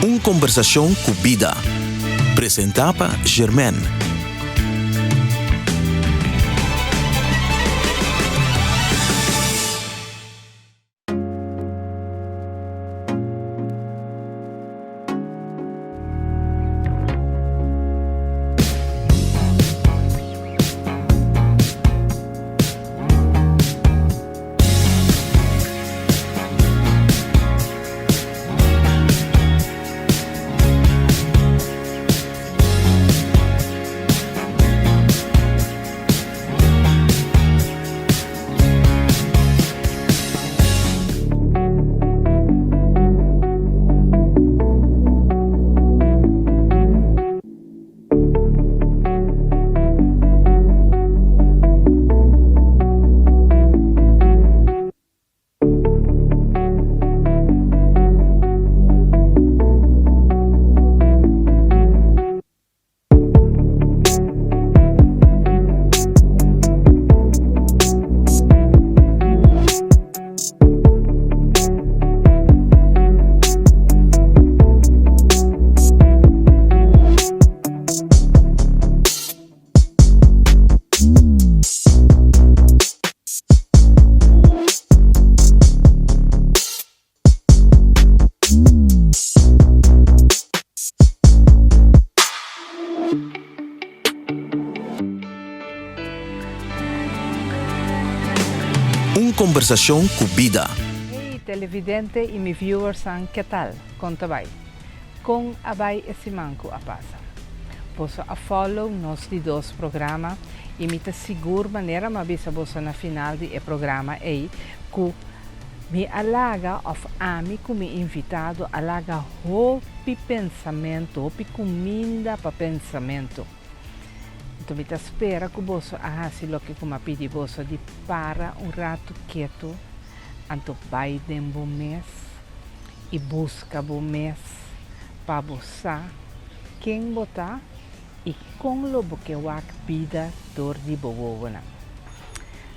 Un kombersashon ku bida. Presentá pa Germaine. Un kombersashon ku bida. Hey televidente y mi viewersnan ke tal? Kon ta bai? Kon a bai e siman ku a pasa? Boso a follow nos di dos programa y mi ta sigur manera mi a bisa boso na final di e programa ey ku mi a laga of ami ku mi invitado a laga hopi pensamento, hopi kuminda pa pensamento. Anto mi ta spera ku boso a hasi loke ku mi a pidi boso di para un ratu ketu anto bai den bo mes i buska bo mes pa bo sa ken bo ta i kon lo bo ke wak bida dor di bo wowonan.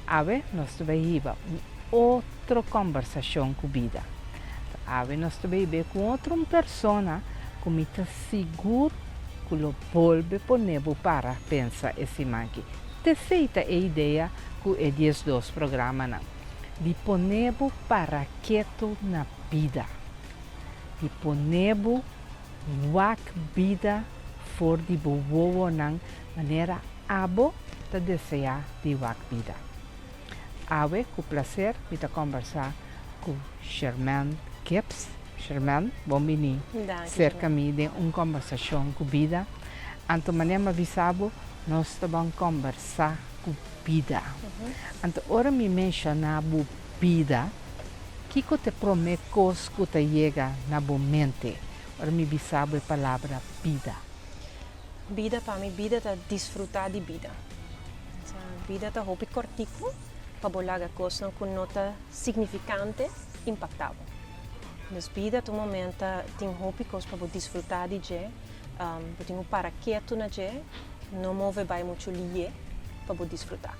Awe nos ta bai hiba un otro kòmbersashon ku bida. Awe nos ta bai hib'é ku un otro un persona ku mi ta sigur ku lo bolbe pone bo para pensa e siman aki. T'esei ta e idea ku e diesdos programanan, di pone bo para ketu na bida, di pone bo wak bida for di bo wowonan manera abo ta deseá di wak bida. Awe ku plaser mi ta kòmbersá ku Sherman Gibbs. Sherman, bon bini serka mi den un kòmbersashon ku bida. Anto manera mi a bisa bo, nos ta ban kòmbersá ku bida. Anto ora mi menshoná bo bida, kiko ta e promé kos ku ta yega na bo mente ora mi bisa bo e palabra bida? Bida pa mi, bida ta disfrutá di bida. Osea, bida ta hopi kòrtiku pa bo laga kosnan ku no ta signifikante impaktá bo. Dus bida ta un momento tin hopi kos pa bo disfrutá di dje, bo tin ku para ketu na dje, no move bai muchu lié pa bo disfrutá.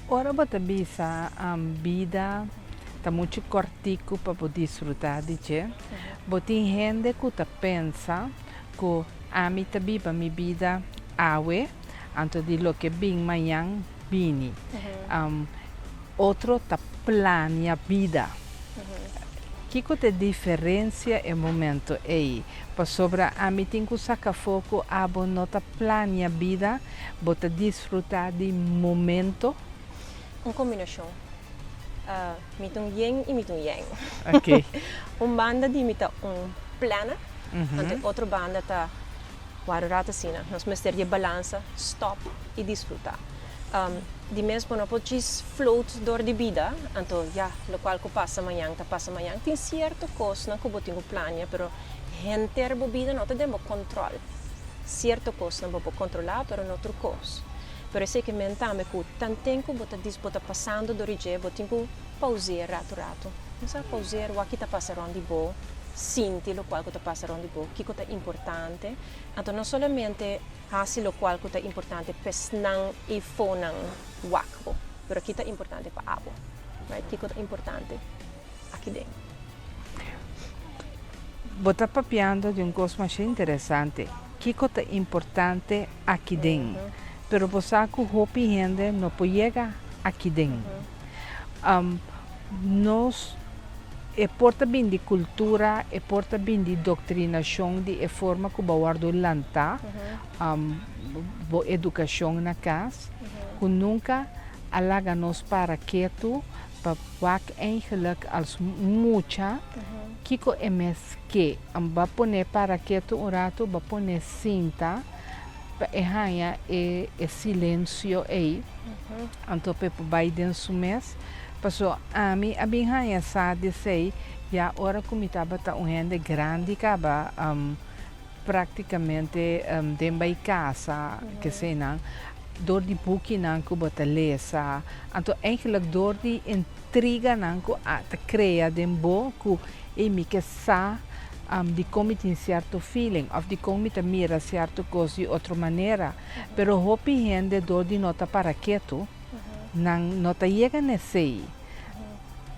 Ora bo ta bisa bida ta muchu kòrtiku pa bo disfrutá di dje, bo tin hende ku ta pensa ku ami ta biba mi bida awe, anto di loke bin mañan bini. Otro ta plania bida. Kiko ta e diferensia e momento ei? Pasobra ami tin ku saka afó ku abo no ta plania bida, bo ta disfrutá di momento. Un kombinashon. Mi ta un yin i mi ta un yang. Un banda di mi ta un planner, anto e otro banda ta wak un rato asina. Nos mester di e balansa, stòp i disfrutá. Di mes bo no por djis float dor di bida, anto ya, lokual ku pasa mañan ta pasa mañan. Tin sierto kosnan ku bo tin ku plania, pero henter bo bida no ta den bo kòntròl. Sierto kosnan bo por kontrolá, pero no tur kos. Pero esei ke men tambe ku tanten ku bo ta dis bo ta pasando dor di dje, bo tin ku pauzeer ratu ratu. Bo sa pauzeer wak ki ta pasa rònt di bo, sinti lokual ku ta pasa rònt di bo, kiko ta importante. Anto no solamente Hasi lokual ku ta importante p'esnan i fonan wak bo, pero ki ta importante pa abo, right? Kiko ta importante aki den? Bo ta papiando di un kos masha interesante. Kiko ta importante aki den? Pero bo sa ku hopi hende no por yega aki den. Nos e por ta bin di kultura, e por ta bin di doktrinashon di e forma ku bo a wòrdu lantá, bo edukashon na kas, ku nunka a laga nos para ketu pa wak eigenlijk als mucha kiko e mes ke. Bo a pone para ketu un ratu, bo a pone sinta pa e haña e silensio ei, anto pa e por bai den su mes. Paso ami a bin haña sa di esei ya ora ku mi tabata un hende grandi kaba, Práktikamente den bai kasa keseinan dor di bukinan ku bo ta lesa, anto eigenlijk dor di intriganan ku a ta krea den bo ku ey mi ke sa dikon mi tin sierto feeling òf dikon mi ta mira sierto kos di otro manera. Pero hopi hende dor di no ta para ketu nan no ta yega na esei.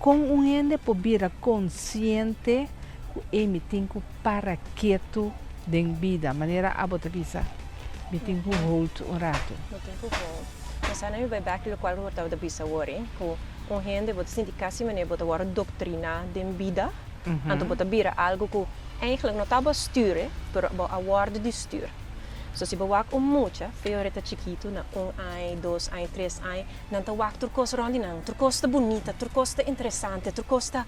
Kon un hende por bira konsiente ku ey mi tin ku para ketu den bida? Manera abo ta bisa, mi tin ku hold un ratu. Mi tin ku hold. Nos sa na mi bai bek lokual ku bo tabata bisa awor e, ku un hende bo ta sinti kasi manera bo ta wòrdu doktriná den bida, anto bo ta bira algu ku eigenlijk no ta bo a stür e, pero bo a wòrdu di stür. So si bo wak un mucha, fe ora e ta chikitu, na un aña, dos aña, tres aña, Nan ta wak tur kos rond di nan. Tur kos ta bunita, tur kos ta interesante, tur kos ta,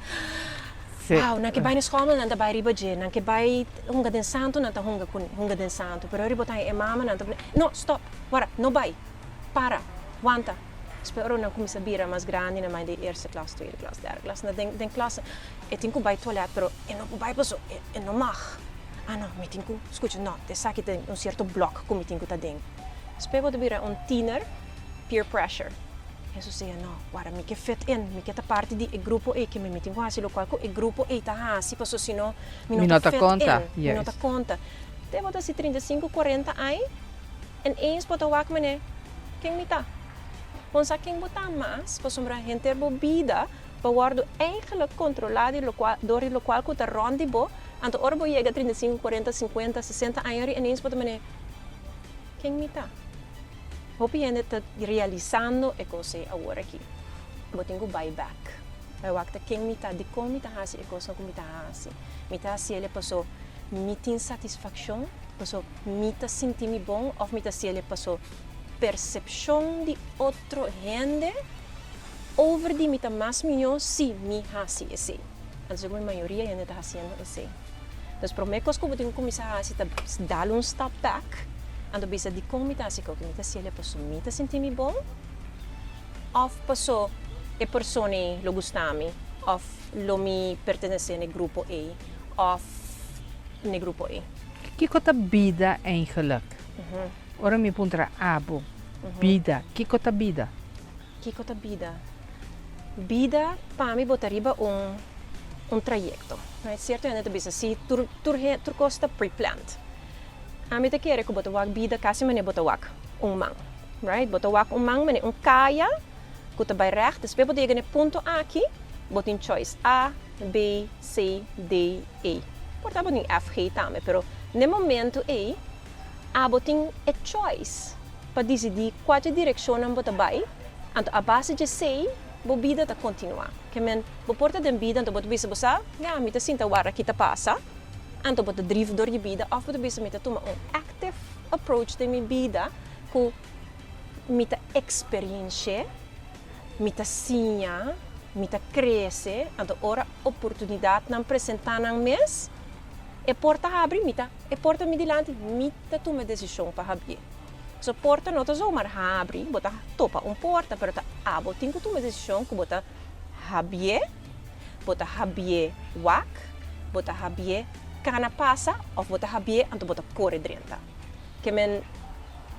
Wow, nan ke bai na skòmel, nan ta bai riba dje. Nan ke bai hunga den santu, nan ta hunga ku hunga den santu. Pero riba bo ta haña e mama, nan ta pone, No, stòp! Wara, no bai! Para! Wanta! Despues ora nan kuminsá bira mas grandi, nan bai den eerste klas, tweede klas, derde klas. Na den den klas e tin ku bai tualèt, pero e no por bai paso e no mag. Ah no, mi tin ku skucha, no, esaki ta un sierto blòk ku mi tin ku ta den. Despues bo ta bira un tiner. Peer pressure. Hesus seña, No, wara, mi ke fit in, mi ke ta parti di e grupo ei, ke mi mi tin ku hasi lokual ku e grupo ei ta hasi, pasobra si no, mi no ta fit in, mi no ta konta. Te bo ta hasi 35, 40 aña, en eens bo ta wak manera, ken mi ta? Bo no sa ken bo ta mas, pasobra henter bo bida bo a wòrdu eigenlijk kontrolá di lokual, dor di lokual ku ta rònt di bo, anto ora bo yega 35, 40, 50, 60 aña, en eens bo ta manera, ken mi ta? Hopi hende ta realisando e kos ei awor aki. Bo tin ku bai bèk. Bai wak ta ken mi ta, dikon mi ta hasi e kosnan ku mi ta hasi. Mi ta hasi el paso mi tin satisfakshon, paso mi ta sinti mi bon òf mi ta hasi el paso persepshon di otro hende over di mi ta mas mihó si mi hasi esei. Anto segun mi mayoria hende ta hasiendo esei. Dus promé kos ku bo tin ku kuminsá hasi ta dal un stap bèk, anto bisa dikon mi ta hasi koki, mi ta hasiel paso mi ta sinti mi bon òf paso e persona ei lo gusta mi òf lo mi pertenesé na e grupo ei òf na e grupo ei. Kiko ta bida eigenlijk? Ora mi puntra abo, bida, kiko ta bida? Kiko ta bida? Bida pa mi bo ta riba un un trayekto. Right? Sierto hende ta bisa si tur tur tur kos ta pre-planned. Ami ta kere ku bo ta wak bida kasi manera bo ta wak un man. Right? Bo ta wak un man manera un kaya ku ta bai règt, despues bo ta yega na e punto aki, bo tin choice A, B, C, D, E. Por ta bo tin F, G tambe, pero na e momento ei abo tin e choice pa disidí kua dje direkshonnan bo ta bai, anto a base dje esei bo bida ta kontinuá. Ke men, bo por ta den bida anto bo ta bisa bo sa, ya, mi ta sinta wara ki ta pasa, anto bo ta drif dor di bida, òf bo ta bisa mi ta tuma un active approach den mi bida ku mi ta eksperiensh'é, mi ta siña, mi ta krese, anto ora oportunidatnan presentá nan mes, e por ta habri, mi ta, e por ta mi dilanti, mi ta tuma e desishon pa habrié. So porta no ta zomaar habri, bo ta topa un porta, pero ta abo tin ku tuma e desishon ku bo ta habrié, bo ta habrié wak, bo ta habrié kana pasa òf bo ta habrié anto bo ta kore drenta. Ke men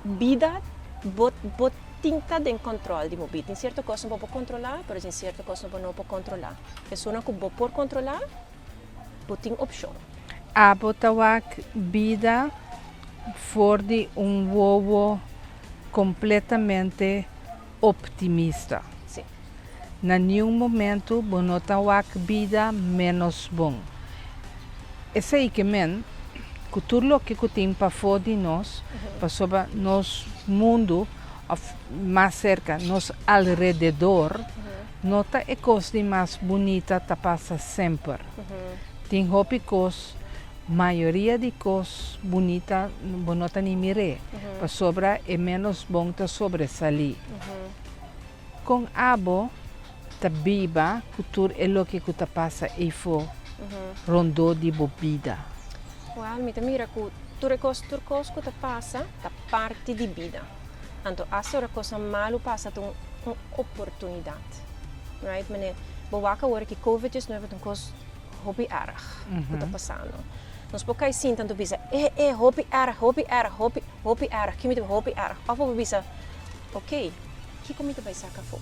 bida bo bo tin ta den kòntròl di bo bida. Tin sierto kosnan bo por kontrolá, pero tin sierto kosnan bo no por kontrolá. Esunnan ku bo por kontrolá, bo tin opshon. Abo ta wak bida for di un wowo kompletamente optimista. Sí. Na niun momentu bo no ta wak bida ménos bon. Esei ke men ku tur loke ku tin pafó di nos, pasobra nos mundu òf mas serka nos alrededor no ta e kos di mas bunita ta pasa semper. Tin hopi kos, mayoria di kos bunita bo no ta ni mir'é, pasobra e ménos bon ta sobresalí. Kon abo ta biba ku tur e loke ku ta pasa eifó rondó di bo bida? Wèl, mi ta mira ku tur e kos, tur kos ku ta pasa ta parti di bida. Anto asta ora kosnan malu pasa ta un un oportunidat. Right? Manera bo wak awor ki covid diesnuebe ta un kos hopi erg ku ta pasando. Nos por kai sinta anto bisa, e e hopi erg, hopi erg, hopi hopi erg, ki mi ta hopi erg. Òf bo por bisa, Oké, kiko mi ta bai saka afó?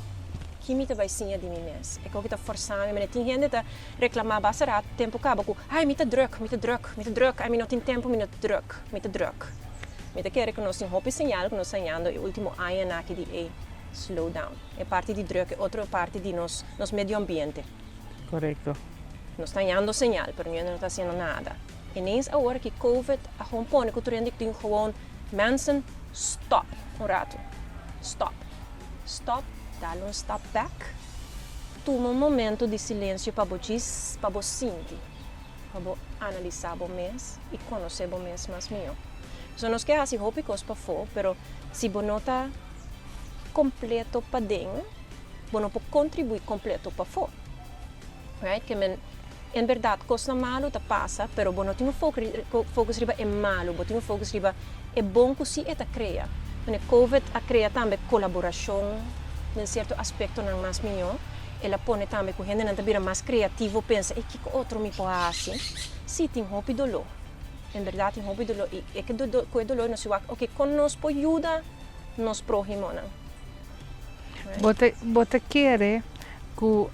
Ki mi ta bai siña di mi mes? E koki ta forsá mi, manera tin hende ta reklamá basta rato tempu kaba ku, Ai, mi ta drùk, mi ta drùk, mi ta drùk, ai, mi no tin tempu, mi no ta drùk, mi ta drùk. Mi ta kere ku nos tin hopi señal ku nos ta hañando e último añanan aki di e slow down. E parti di drùk, e otro parti di nos nos medio ambiente. Korekto. Nos ta hañando señal, pero niun hende no ta hasiendo nada. Ineens awor ki covid a gewoon pone ku tur hende tin gewoon mensen stop un ratu. Stop. Stop, dal un stap back. Tuma un momento di silencio pa bo djis, pa bo sinti, pa bo analisa bo mes y conoce bo mes mas miho. So nos ke haci hopi cos pafo, pero si bo no ta completo paden, bo no por contribui completo pafo. Right? Ke men en berdad kosnan malu ta pasa, pero bo no tin un focus riba e malu, bo tin un focus riba e bon ku si e ta krea. Mane covid a krea tambe kolaborashon den sierto aspektonan mas mihó. El a pone tambe ku hendenan ta bira mas kreativo, pensa, ey kiko otro mi por hasi? Sí, tin hopi doló. En berdad tin hopi doló i e ku e doló nos wak, oke, kon nos por yuda nos próhimonan? Bo ta bo ta kere ku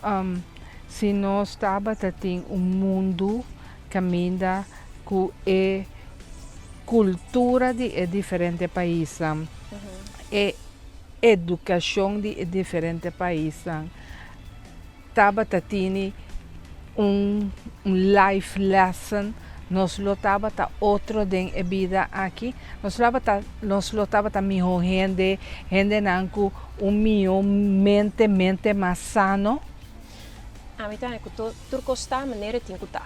si nos tabata tin un mundu kaminda ku e kultura di e diferente paisnan, e edukashon di e diferente paisnan tabata tini un life lesson, nos lo tabata otro den e bida aki, nos tabata nos lo tabata miho hende, hendenan ku un miho mente, mente mas sano. Ami ta haña ku tur kos ta manera e tin ku ta.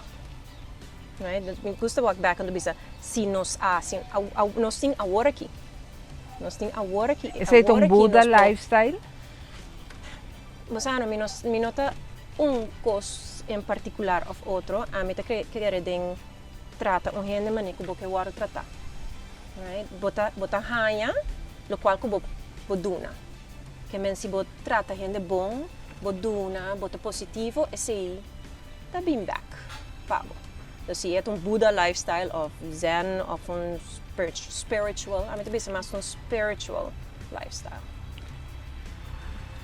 Right? Mi gusta wak bek anto bisa si nos a si nos tin awor aki, nos tin awor aki, Esei ta un Buddha lifestyle? Bo sa no, mi no mi no ta un kos en partikular òf otro, ami ta kere den trata un hende manera ku bo ke wòrdu tratá. Right? Bo ta bo ta haña lokual ku bo bo duna. Ke men si bo trata hende bon, bo duna, bo ta positivo, esei ta bin bèk pa bo. Entonces si e ta un Buddha lifestyle òf Zen òf un spiritual, ami ta bisa mas un spiritual lifestyle.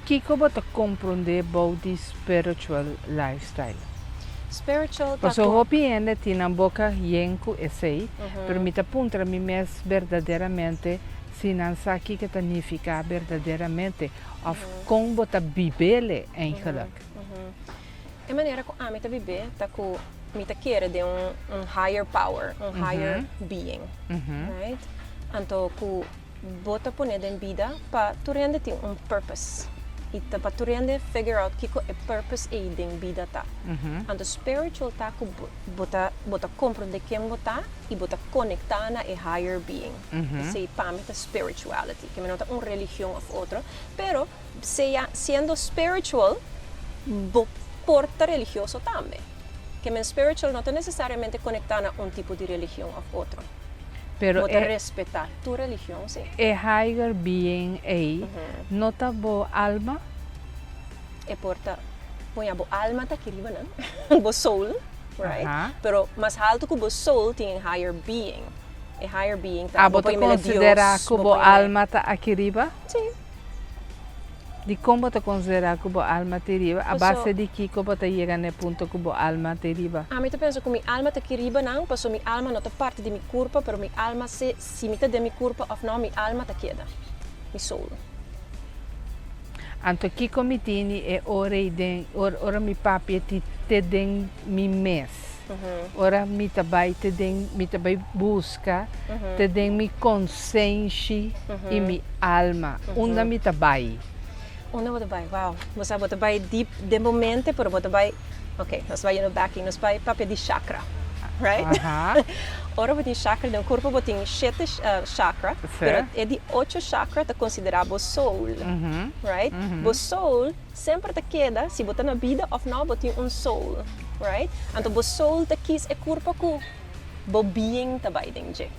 Kiko bo ta komprondé bou di spiritual lifestyle? Spiritual ta Pasobra ku. hopi hende tin nan boka yen ku esei, pero mi ta puntra mi mes berdaderamente si nan sa kiko ta nifiká berdaderamente òf kon bo ta bib'é eigenlijk. E manera ku ami ta bib'é ta ku mi ta kere den un higher power, un higher being, right? Anto ku. Bo ta pone den bida pa tur hende tin un purpose y ta pa tur hende figure out kico e purpose ey den bida ta. Anto spiritual ta cu bo ta bo ta comprende ken bo ta y bo ta conecta na e higher being. Esey pa mi ta spirituality. Ke mi no ta un religion of otro, pero sea siendo spiritual bo por ta religioso tambe. Ke men spiritual no ta necesariamente conecta na un tipo di religion of otro. Pero Bo ta e respetá tur religion, sí. E higher being ei no ta bo alma? E por ta, bon ya, bo alma ta aki riba nan, bo soul, right? Pero mas haltu ku bo soul tin e higher being. E higher being ta, Abo bo por ta yam'e konsiderá Dios, ku bo bo por yam'e. alma ta aki riba? Sí. Dikon bo ta konsiderá ku bo alma ta riba? A Paso. base di kiko bo ta yega na e punto ku bo alma ta riba? Ami ta pensa ku mi alma ta ki riba nan, paso mi alma no ta parti di mi kurpa, pero mi alma si, si mi ta den mi kurpa òf no, mi alma ta keda, mi soul. Anto kiko mi tini e ora ei den, ora mi papia ti te den mi mes? Ora mi ta bai te den, mi ta bai buska te den mi konsenshi i mi alma. Unda mi ta bai? Unda bo ta bai? Wow. Bo sa bo ta bai deep den bo mente, pero bo ta bai, ok, nos bai yendo back nos bai papia di chakra, right? Ora bo tin chakra den bo kurpo bo tin shete chakra, pero e di ocho chakra ta konsiderá bo soul, right? Bo soul Semper ta keda, si bo ta na bida of no, bo tin un soul, right? Anto bo soul ta kis e kurpa ku bo being ta bai den dje.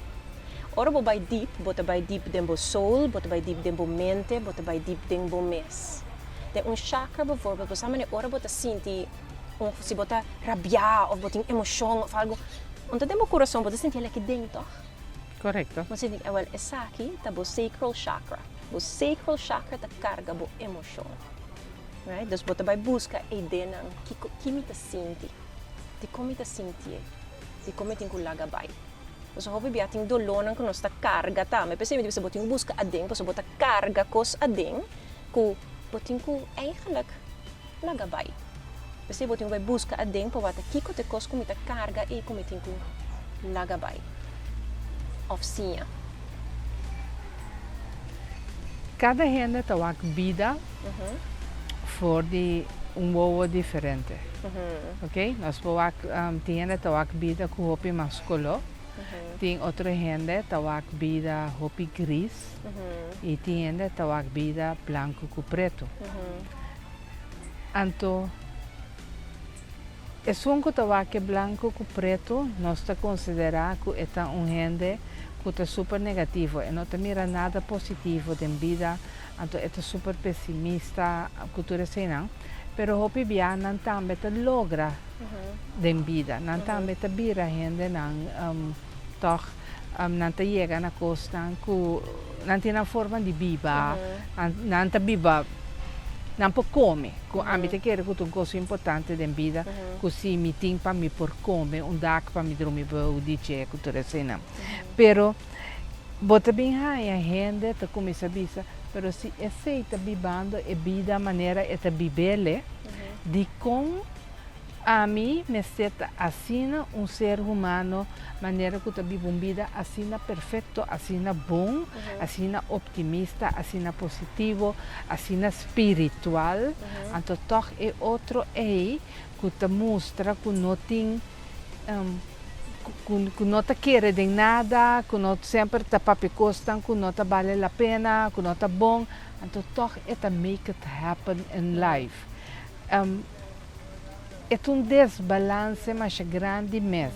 Ora bo bai deep, bo ta bai deep den bo soul, bo ta bai deep den bo mente, bo ta bai deep den bo mes. Den un chakra bijvoorbeeld, bo sa manera ora bo ta sinti un, si bo ta rabiá of bo tin emoshon of algu, un ta den bo kurason, bo ta sinti el aki den, tòg? Korekto. Bo sinti, awel esaki ta bo sacral chakra. Bo sacral chakra ta carga bo emocion. Right? Dus bo ta bai busca e ideanan, kico, ki mi ta sinti? Dicon mi ta sintié? Dicon mi tin cu laga bai? Pasobra hopi bia tin dolornan cu nos ta carga tambe. P'esei mi ta bisa bo tin cu busca aden, pasobra bo ta carga cos aden cu bo tin cu eigenlijk laga bai. P'esei bo tin cu bai busca aden pa wak kico ta e cos cu mi ta carga y cu mi tin cu laga bai of siña. Kada hende ta wak bida for di un wowo diferente. Ok, nos por wak, tin hende ta wak bida ku hopi mas koló, tin otro hende ta wak bida hopi gris i tin hende ta wak bida blanku ku pretu. Anto Esun ku ta wak e blanku ku pretu, nos ta konsiderá ku e ta un hende ku ta super negativo, e no ta mira nada positivo den bida, anto e ta super pesimista ku tur eseinan. Pero hopi bia nan tambe ta logra den bida, nan tambe ta bira hendenan tòg nan ta yega na kosnan ku nan tin nan forma di biba, nan ta biba, nan por kome, ku ami ta kere ku ta un kos importante den bida, ku si mi tin pa mi por kome, un dak pa mi drumi bou di dje ku tur eseinan. Pero bo ta bin haña hende ta kuminsá bisa, pero si esei ta bibando e bida manera e ta bib'ele, dikon Ami mester ta asina un ser humano manera cu ta biba un bida asina perfecto, asina bon, asina optimista, asina positivo, asina spiritual, anto toch e otro ey cu ta mustra cu no tin cu no ta kere den nada, cu no semper ta papia cosnan cu no ta bale la pena, cu no ta bon, anto toch e ta make it happen in life. E ta un desbalanse masha grandi mes.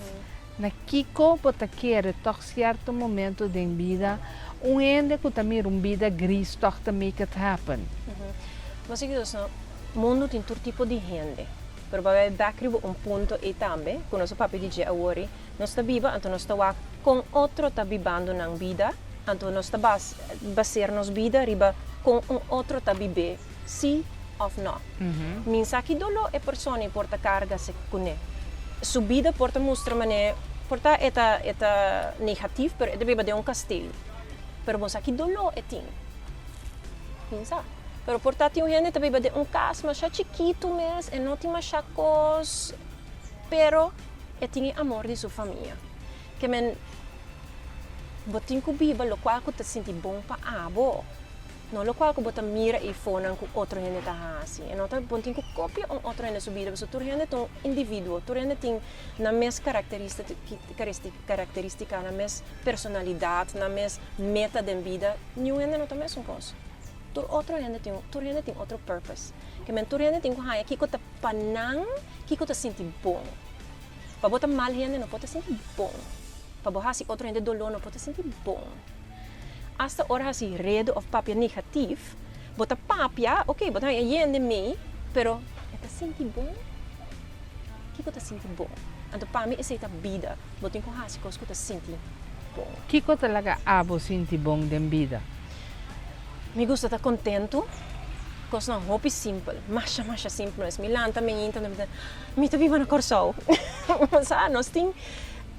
Na kiko bo ta kere tòg sierto momento den bida un hende ku ta mira un bida gris tòg ta make it happen? Bo sigui dos no, mundu tin tur tipo di hende, pero bo a bai bèk riba un punto ei tambe ku nos a papia di dje awor, nos ta biba anto nos ta wak kon otro ta bibando nan bida, anto nos ta baser nos bida riba kon un otro ta bib'é. Si of no. Mi sa ki doló e persona i por ta karga se kuné. Su bida por ta mustra manera, por ta e ta e ta negatif pero e ta biba den un kasteel. Pero bo sa ki doló e tin. Mi sa. Pero por ta tin un hende ta biba den un kas masha chikitu mes, e no tin masha kos, pero e tin e amor di su famia. Ke men bo tin ku biba lokual ku ta sinti bon pa abo. No lokual ku bo ta mira ei fonan ku otro hende ta hasi. E no ta bon tin ku kopia un otro hende su bida pasobra tur hende ta un individuo, tur hende tin nan mes karakteristika, nan mes personalidat, nan mes meta den bida. Niun hende no ta mesun kos. Tur otro hende tin, tur hende tin otro purpose. Ke men tur hende tin ku haña kiko ta pa nan, kiko ta sinti bon. Pa bo ta mal hende no por ta sinti bon. Pa bo hasi otro hende doló no por ta sinti bon. Asta ora hasi redu of papia negatif, bo ta papia, ok, bo ta haña yende mei, pero e ta sinti bon? Kiko ta sinti bon? Anto pa mi esei ta bida, bo tin ku hasi kos ku ta sinti bon. Kiko ta laga abo sinti bon den bida? Mi gusta ta kontentu, kosnan hopi simpel, masha masha simpel mes. Mi lanta meinta, mi ta, mi ta biba na Kòrsou. Sa, nos tin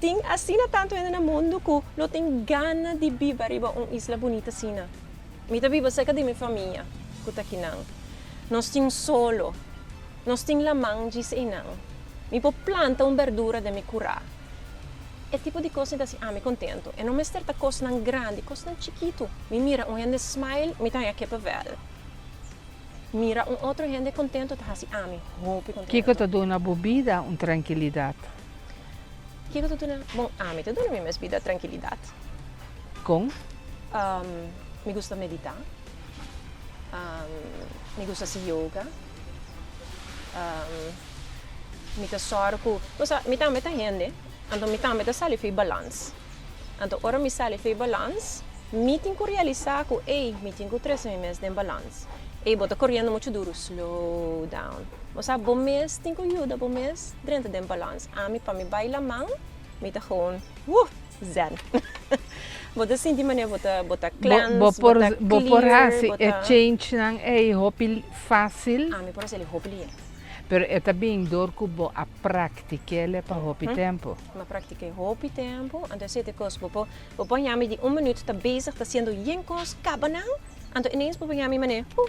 Tin asina tantu hende na mundu ku lo tin gana di biba riba un isla bunita asina. Mi ta biba serka di mi famia ku ta kinan. Nos tin solo. Nos tin laman djis einan. Mi por planta un berdura den mi kurá. E tipo di kosnan ta hasi ami kontentu. E no mester ta kosnan grandi, kosnan chikitu. Mi mira un hende smile, mi ta haña kippenvel. Mira un otro hende kontentu ta hasi ami hopi Kiko kontentu. ta duna bo bida un trankilidat? Kiko ta duna, bon, ami ta duna mi mes bida trankilidat. Kon? Mi gusta meditá. Mi gusta hasi yoga. Mi ta sòru ku, osea, mi tambe ta hende, anto mi tambe ta sali for balans. Anto ora mi sali for balans, mi tin ku realisá ku, ey, mi tin ku trese mi mes den balans. Ey, bo ta koriendo muchu duru, slow down. Osea, bo mes tin ku yuda bo mes drenta den balans. Ami pa mi bai laman, mi ta gewoon, wuh! Zen. Bo ta sinti manera bo ta bo ta cleanse, Bo por bo ta bo por clear, hasi bo e ta. change nan ei hopi fácil. Ami por hasi hopi lihe. Pero e ta bin dor ku bo a praktik'el pa hopi tempu. Mi a praktik'é hopi tempu, anto esei ta e kos, bo por bo por haña mi di un minuut ta bezig ta hasiendo yen kos, kaba nan, anto ineens bo por haña mi manera uh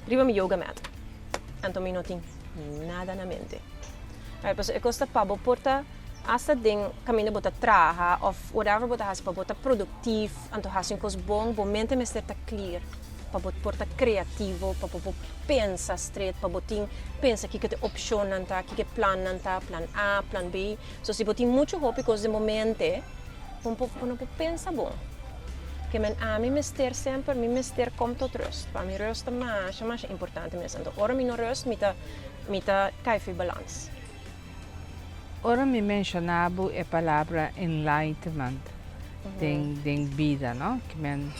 riba mi yoga mat, anto mi no tin nada na mente. Pasobra e kos ta pa bo por ta. Asta den kaminda bo ta traha òf whatever bo ta hasi pa bo ta produktif anto hasi un kos bon, bo mente mester ta clear pa bo por ta kreativo, pa bo por pensa stret, pa bo tin pensa kiko te opshonnan ta, kiko e plannan ta, plan A, plan B. So si bo tin muchu hopi kos den bo mente, bo bo no por pensa bon. Ke men ami mester semper, mi mester kom tot rust. Pa mi rust ta masha masha importante mes. Anto ora mi no rust mi ta mi ta kai for balans. Ora mi menshoná bo e palabra enlightenment den den bida no, ki men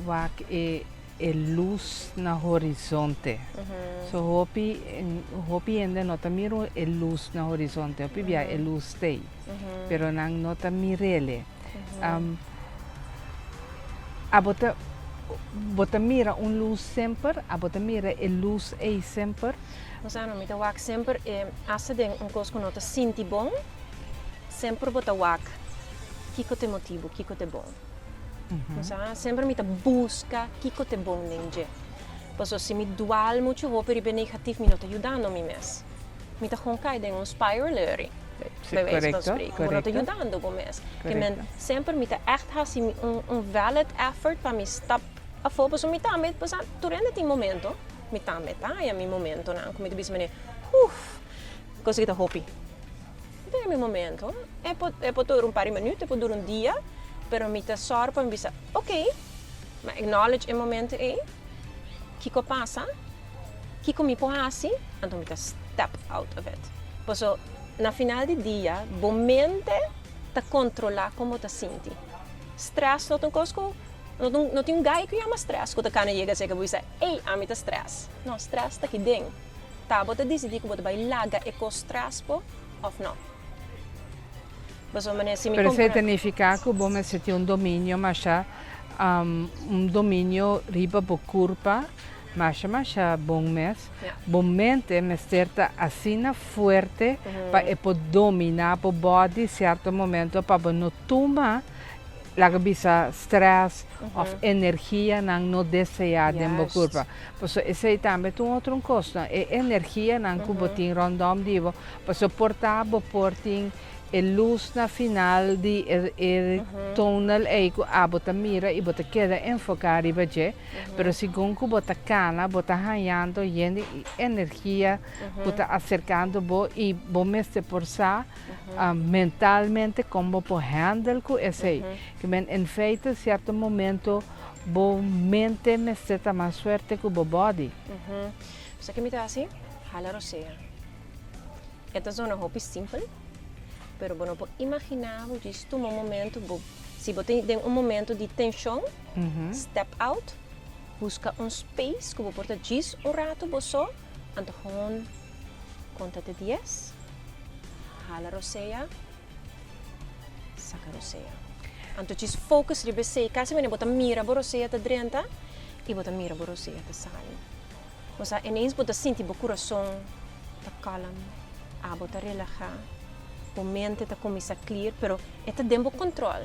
wak e e lus na horizonte. So hopi hopi hende no ta mira e lus na horizonte, hopi bia e lus t'ei, pero nan no ta mir'el. Abo ta bo ta mira un lus semper? Abo ta mira e lus ei semper? Bo sa no, mi ta wak semper e hasta den un kos ku no ta sinti bon, semper bo ta wak kiko ta e motibu, kiko ta e bon. Bo sa, semper mi ta buska kiko ta e bon den dje. Pasobra si mi dwal muchu hopi riba e negatif mi no ta yudando mi mes. Mi ta gewoon kai den un spiral eri. Bij wijze van spreken. Bo no ta yudando bo mes. Ke men semper mi ta echt hasi un un valid effort pa mi stap afó pasobra mi tambe bo sa tur hende tin momento. Mi tambe ta haña mi momentonan ku mi ta bisa manera uf kos aki ta hopi. Mi ta haña mi momento. E por e por dura un par di minuut, e por dura un dia, pero mi ta sòru pa mi bisa ok, mi a acknowledge e momento ei. Kiko a pasa? Kiko mi por hasi? Anto mi ta step out of it. Paso na final di dia bo mente ta kontrolá kon bo ta sinti. Stress no ta un kos ku no ta un no tin un gai ku yama stress ku ta kana yega serka bo i bisa ey ami ta stress. No, stress ta aki den. Ta bo ta disidí ku bo ta bai laga e kos stress bo òf no. Pasobra manera si mi Pero esei kompra. ta nifiká ku bo mester tin un dominio masha un dominio riba bo kurpa masha masha bon mes. Bo mente mester ta asina fuerte pa e por dominá bo body sierto momento pa bo no tuma laga bisa stress òf energianan no deseá den bo kurpa. Pasobra esei tambe ta un otro un kos, no? E energianan ku bo tin rondom di bo, pasobra por ta bo por tin e lus na final di e e tonel ei ku abo ta mira i bo ta keda enfoká riba dje, pero segun ku bo ta kana bo ta hañando yen di energia ku ta aserkando bo i bo mester por sa mentalmente kon bo por handle ku esei. Ke men en feite sierto momento bo mente mester ta mas fuerte ku bo body. Sa ke mi ta hasi? Hala rosea. E ta zona hopi simpel, pero bo no por imaginá bo djis tuma un momento, bo si bo tin den un momento di tenshon, step out, buska un space ku bo por ta djis un ratu bo so, anto gewoon konta te dies, hala rosea, saka rosea. Anto djis focus riba esei, kasi manera bo ta mira bo rosea ta drenta i bo ta mira bo rosea ta sali. Bo sa ineens bo ta sinti bo kurason ta kalm, abo ta relahá, bo mente ta kuminsá clear, pero e ta den bo kòntròl.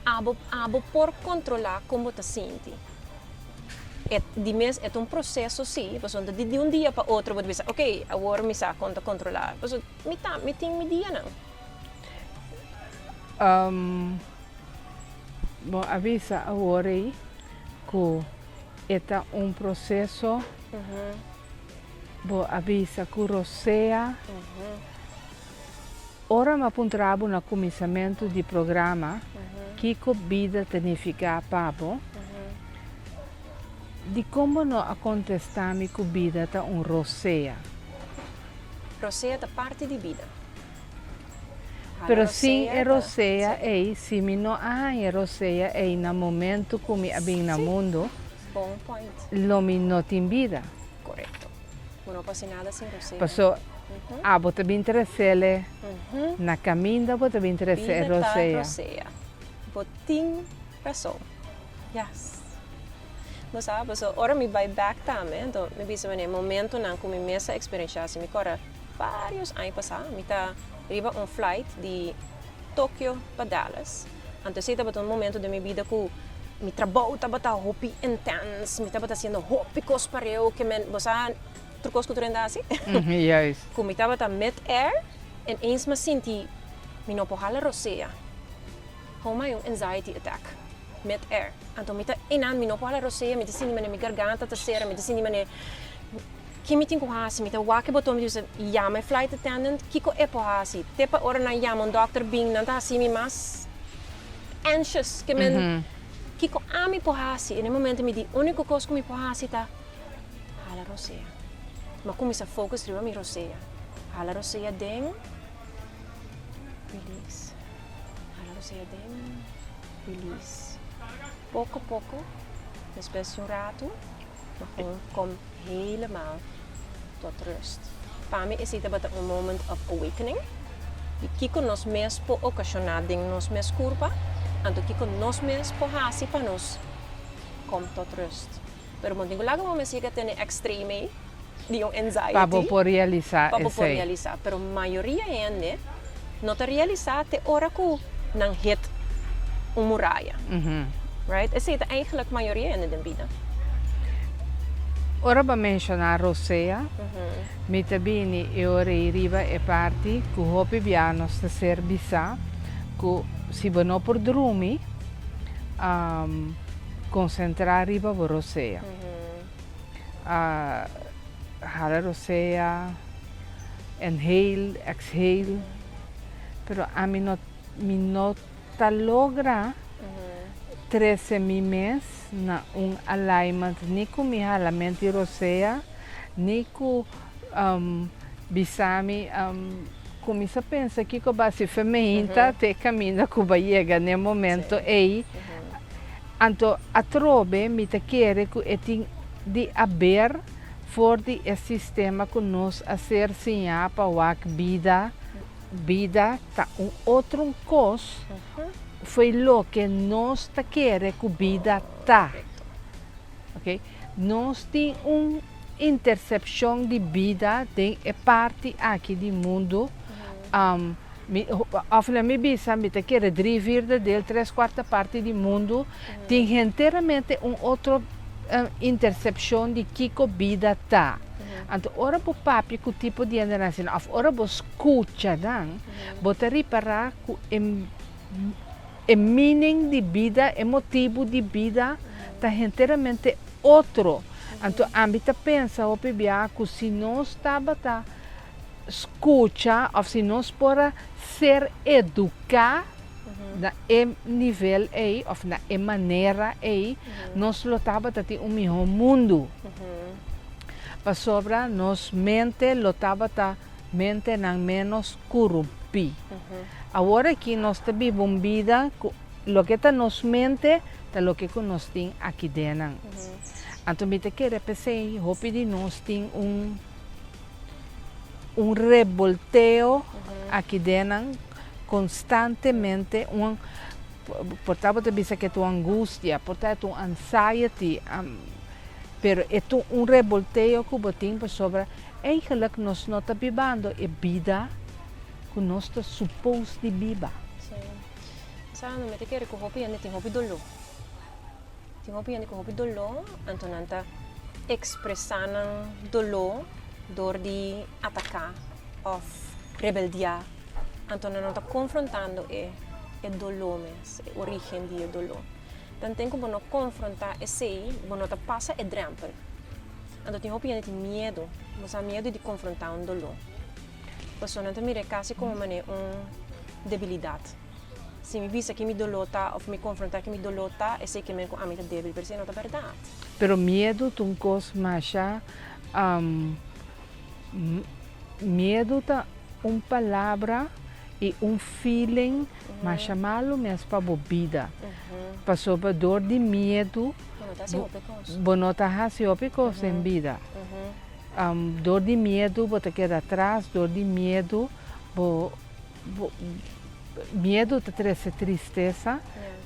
Abo abo por kontrolá kon bo ta sinti. E di mes e ta un proseso si, pasobra di di un dia pa otro bo ta bisa ok awor mi sa kon ta kontrolá, pasobra mi ta mi tin mi dianan. Bo a bisa awor ei ku e ta un proseso, bo a bisa ku rosea. Ora mi a puntra bo na kuminsamentu di programa kiko bida ta nifiká pa bo, dikon bo no a kontestá mi ku bida ta un rosea? Rosea ta parti di bida. Pero sin e rosea ei, si mi no a haña e rosea ei na momentu ku mi a bin na mundu, lo mi no tin bida. Paso abo ta bin tresele na kaminda bo ta bin trese e rosea. Bo tin rason. Yes. Bo sa, paso ora mi bai bek tambe, anto mi bisa manera momentonan ku mi mes a eksperenshá, si mi kòrda varios aña pasá, mi ta riba un flight di Tokio pa Dallas. Anto esei tabata un momento den mi bida ku mi trabou tabata hopi intens, mi tabata hasiendo hopi kos pareu ke men, bo sa tur kos ku tur hende hasi? Juist. Ku mi tabata mid air en eens mi a sinti mi no por hala rosea. Hou mi un anxiety attack mid air. Anto mi ta einan mi no por hala rosea, mi ta sinti manera mi garganta ta sera, mi ta sinti manera Ki mi tin ku hasi? Mi ta wak e boton, mi ta bisa, yama e flight attendant, kiko e por hasi? Te pa ora nan yama un dòkter bin, nan ta hasi mi mas anxious ke men, kiko ami por hasi? En e momento mi di, úniko kos ku mi por hasi ta hala rosea. Mi a kuminsá focus riba mi rosea. Hala rosea den, release. Hala rosea den, release. Poko poko, despues di un ratu. Ma gewoon kom helemaal tot rust. Pa mi esei tabata un moment of awakening di kiko nos mes por okashoná den nos mes kurpa, anto kiko nos mes por hasi pa nos kom tot rust. Pero bo tin ku laga bo mes yega tene extreme ei di un anxiety Pa bo por realisá pa bo por esei. realisá. Pero mayoria hende no ta realisá te ora ku nan hit un muraya. Right? Esei ta eigenlijk mayoria hende den bida. Ora bo a menshoná rosea, mi ta bini e ora ei riba e parti ku hopi bia nos ta ser bisá ku si bo no por drumi, konsentrá riba bo rosea. Hala rosea, inhale, exhale, pero ami no mi no ta logra trece mi mes na un alignment ni cu mi halament di rosea, ni cu bisa mi cuminsa pensa kico ba haci femeinta te caminda cu ba yega n'e momento ey. Anto atrobe mi ta kere cu e tin di haber for di e sistema cu nos a ser siña pa wak bida. Bida ta un otro un cos fo'i loke nos ta kere cu bida ta. Ok, nos tin un intercepcion di bida den e parti aki di mundo, mi, of laat mi bisa, mi ta kere drie vierde deel, tres cuarta parti di mundo tin henteramente un otro intercepcion di kico bida ta. Anto ora bo papia cu tipo di hendenan asina of ora bo scucha nan, bo ta ripara cu e e meaning di bida, e motibu di bida ta henteramente otro. Anto ami ta pensa hopi bia cu si nos tabata scucha of si nos por a ser educa na e nivel ey of na e manera ey, nos lo tabata tin un miho mundu. Pasobra nos mente lo tabata mentenan menos kurumpí. Awor aki nos ta biba un bida ku loke ta nos mente ta loke ku nos tin aki dennan. Anto mi ta kere p'esei hopi di nos tin un un rebolteo aki dennan konstantemente, un por ta bo ta bisa ke ta un angustia, por ta e ta un anxiety, pero e ta un rebolteo ku bo tin pasobra Eigenlijk nos no ta bibando e bida ku nos ta supos di biba. Sí. Sa, no mi ta kere ku hopi hende tin hopi doló. Tin hopi hende ku hopi doló, anto nan ta ekspresá nan doló dor di ataká òf rebeldiá. Anto nan no ta konfrontando e e doló mes, e orígen di e doló. Tanten ku bo no konfrontá esei, bo no ta pasa e drèmpel. Anto tin hopi hende tin miedu, bo sa miedu di konfrontá un doló. Pasobra nan ta mira e kasi komo manera un debilidat. Si mi bisa ki mi doló ta òf mi konfrontá ki mi doló ta, esei ke men ku ami ta débil, pero esei no ta bèrdat. Pero miedu ta un kos masha, miedu ta un palabra i un feeling masha malu mes pa bo bida. Pasobra dor di miedu bo no ta hasi hopi kos den bida. Dor di miedu bo ta keda atras, dor di miedu bo Miedu ta trese tristesa,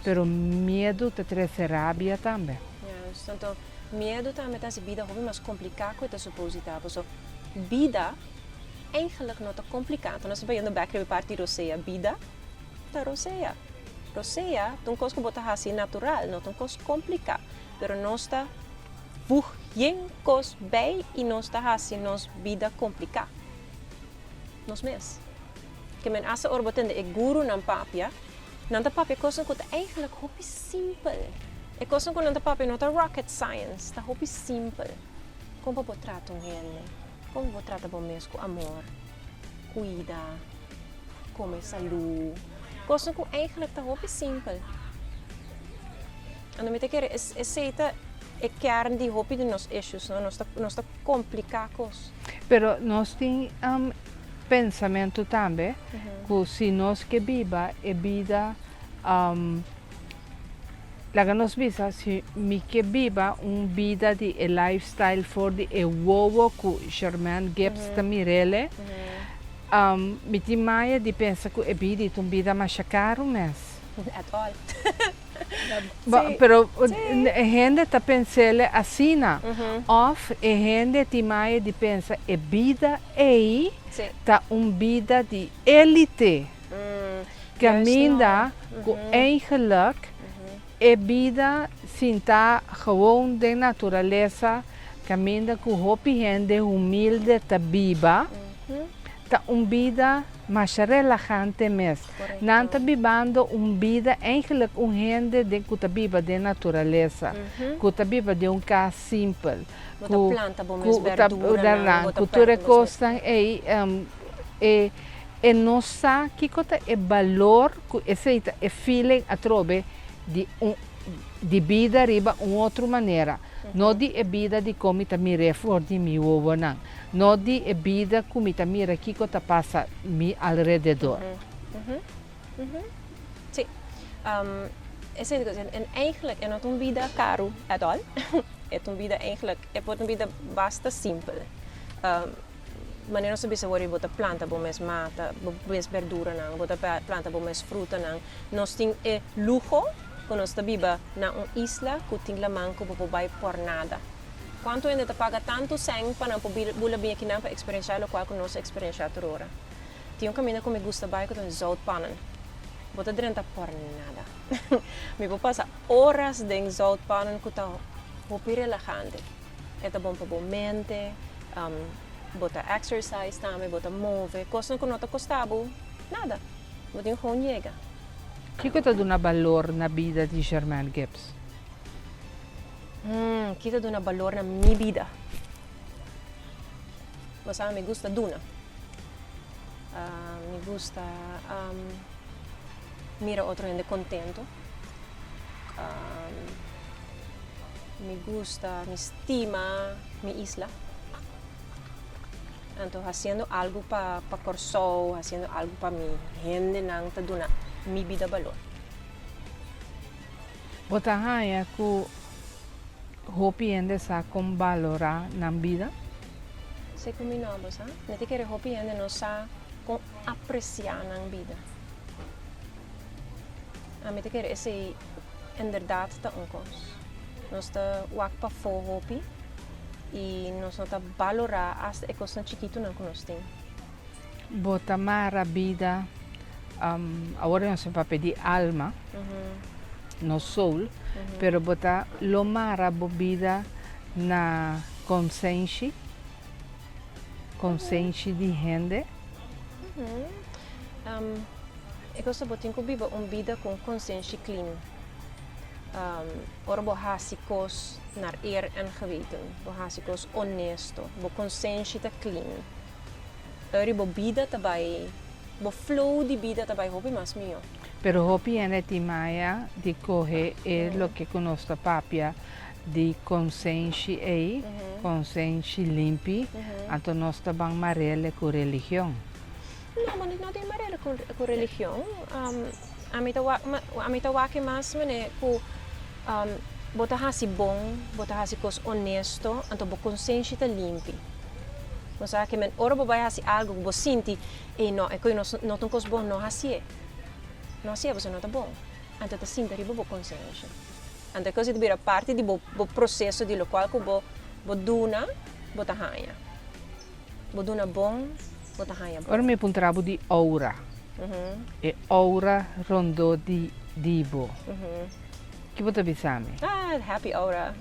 pero miedu ta trese rabia tambe. Juist. Anto, miedu tambe ta hasi bida hopi mas kompliká ku e ta supos di ta. Paso, bida eigenlijk no ta kompliká. Anto nos ta bayendo bèk riba e parti rosea. Bida ta rosea. Rosea ta un kos ku bo ta hasi natural, no ta un kos kompliká. Pero nos ta voeg yen kos bei i nos ta hasi nos bida kompliká. Nos mes. Ke men hasta ora bo tende e gurunan papia, nan ta papia kosnan ku ta eigenlijk hopi simpel. E kosnan ku nan ta papia no ta rocket science, ta hopi simpel. Kon pa bo trata un hende, kon pa bo trata bo mes ku amor, kuida, kome salú, kosnan ku eigenlijk ta hopi simpel. Anto mi ta kere esei ta e kern di hopi di nos issues, no? Nos ta nos ta kompliká kos. Pero nos tin pensamentu tambe ku si nos ke biba e bida, laga nos bisa si mi ke biba un bida di e lifestyle for di e wowo ku Germaine Gibbs ta mir'ele, mi tin maya di pensa ku e bida ta un bida masha karu mes. At all. Pero e hende ta pens'ele asina. Of e hende tin maya di pensa e bida ei ta un bida di elite. Caminda cu eigenlijk e bida sinta gewoon den naturalesa, caminda cu hopi hende humilde ta biba, ta un bida masha relahante mes. Nan ta bibando un bida eigenlijk un hende den cu ta biba den naturalesa, cu ta biba den un cas simpel, cu cu ta cu tur e cosnan ey e e no sa kico ta e balor cu esey ta e feeling atrobe di un di bida riba un otro manera, no di e bida di con mi ta mir'é for di mi wowonan. No di e bida ku mi ta mira kiko ta pasa mi alrededor. Sí. Esei ta kos. En eigenlijk e no ta un bida karu at all. E ta un bida eigenlijk, e por ta un bida basta simpel. Manera nos ta bisa awor bo ta planta bo mes mata, bo mes berduranan, bo ta planta bo mes frutanan. Nos tin e luho ku nos ta biba na un isla ku tin laman ku bo por bai por nada. Kuantu hende ta paga tantu sèn pa nan por bula bin akinan pa eksperenshá lokual ku nos a eksperenshá tur ora? Tin un kaminda ku mi gusta bai ku ta Zoutpannen. Bo ta drenta por nada. Mi por pasa oras den Zoutpannen ku ta hopi relahante. E ta bon pa bo mente, bo ta exercise tambe, bo ta move, kosnan ku no ta kosta bo nada. Bo tin gewoon yega. Kiko ta duna balor na bida di Germaine Gibbs? Hmm, ki ta duna balor na mi bida? Bo sa, mi gusta duna. Mi gusta mira otro hende contento. Mi gusta, mi stima mi isla. Anto haciendo algo pa pa Kòrsou, haciendo algo pa mi hendenan ta duna mi bida balor. Bo ta haña ku hopi hende sa kon balorá nan bida? Esei ku mi no, bo sa. Mi ta kere hopi hende no sa kon apresiá nan bida. Ami ta kere esei inderdat ta un kos. Nos ta wak pafó hopi i nos no ta balorá asta e kosnan chikitunan ku nos tin. Bo ta mara bida, awor nos ta papia di alma. nos soul, pero bo ta lo mara bo bida na konsenshi, konsenshi di hende. E kos ta bo tin ku biba un bida ku un konsenshi clean. Ora bo hasi kos naar eer en geweten, bo hasi kos honesto, bo konsenshi ta clean. Ori bo bida ta bai, bo flow di bida ta bai hopi mas mihó. Pero hopi hende tin maya di kohe e loke ku nos ta papia di konsenshi ei, konsenshi limpi, anto nos ta ban marele ku religion. No, bo no tin marele ku religion. Ami ta wak, ami ta wak e mas manera ku bo ta hasi bon, bo ta hasi kos honesto, anto bo konsenshi ta limpi. Bo sa ke men ora bo bai hasi algu ku bo sinti, ey no, e koe no no ta un kos bon, no hasié. No hasié pasobra no ta bon. Anto ta sinta riba bo konsenshi. Anto e kos ei ta bira parti di bo bo proseso di lokual ku bo bo duna, bo ta haña. Bo duna bon, bo ta haña bon. Ora mi puntra bo di oura, e oura rondó di di bo, ki bo ta bisa mi? Ah, happy oura.